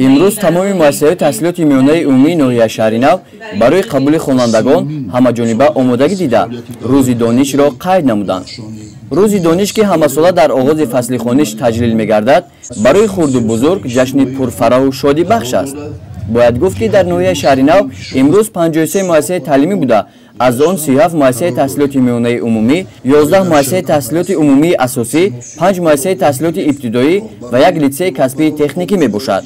Имрӯз тамоми муассисаҳои таҳсилоти миёнаи умумии ноҳияи Шаҳринав барои қабули хонандагон ҳамаҷониба омодагӣ дида, Рӯзи донишро қайд намуданд. Рӯзи дониш, ки ҳамасола дар оғози фасли хониш таҷлил мегардад, барои хурду бузург ҷашни пурфараҳу шодибахш аст. Бояд гуфт, ки дар ноҳияи Шаҳринав имрӯз 53 муассисаи таълимӣ буда, аз он 37 муассисаи таҳсилоти миёнаи умумӣ, 11 муассисаи таҳсилоти умумии асосӣ, 5 муассисаи таҳсилоти ибтидоӣ ва як литсеи касбии техникӣ мебошад.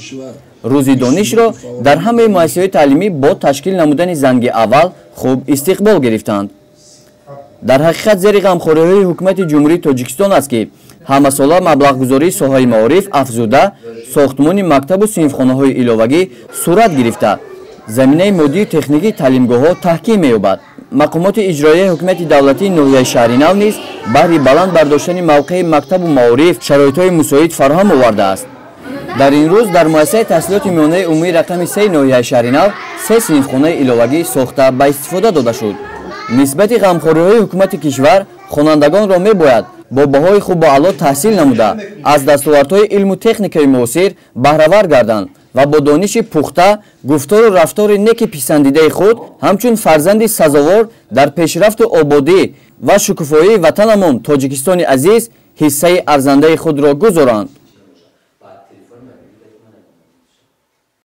Рӯзи донишро дар ҳамаи муассисаҳои таълимӣ бо ташкил намудани занги аввал хуб истиқбол гирифтанд. Дар ҳақиқат, зери ғамхориҳои ҳукумати Ҷумҳурии Тоҷикистон аст, ки ҳамасола маблағгузории соҳаи маориф афзуда, сохтмони мактабу синфхонаҳои иловагӣ сурат гирифта, заминаи моддию техникии таълимгоҳҳо таҳким меёбад. Мақомоти иҷроияи ҳукумати давлатии ноҳияи Шаҳринав низ баҳри баланд бардоштани мавқеи мактабу маориф шароитҳои мусоид фароҳам овардааст. Дар ин рӯз дар муассисаи таҳсилоти миёнаи умумии рақами 3 ноҳияи Шаҳринав се синфхонаи иловагӣ сохта ба истифода дода шуд. Нисбати ғамхориҳои ҳукумати кишвар хонандагонро мебояд бо баҳои хубу аъло таҳсил намуда, аз дастовардҳои илму техникаи муосир баҳравар гарданд ва бо дониши пухта, гуфтору рафтори неки писандидаи худ ҳамчун фарзанди сазовор дар пешрафту ободӣ ва шукуфоии ватанамон, Тоҷикистони азиз, ҳиссаи арзандаи худро гузоранд.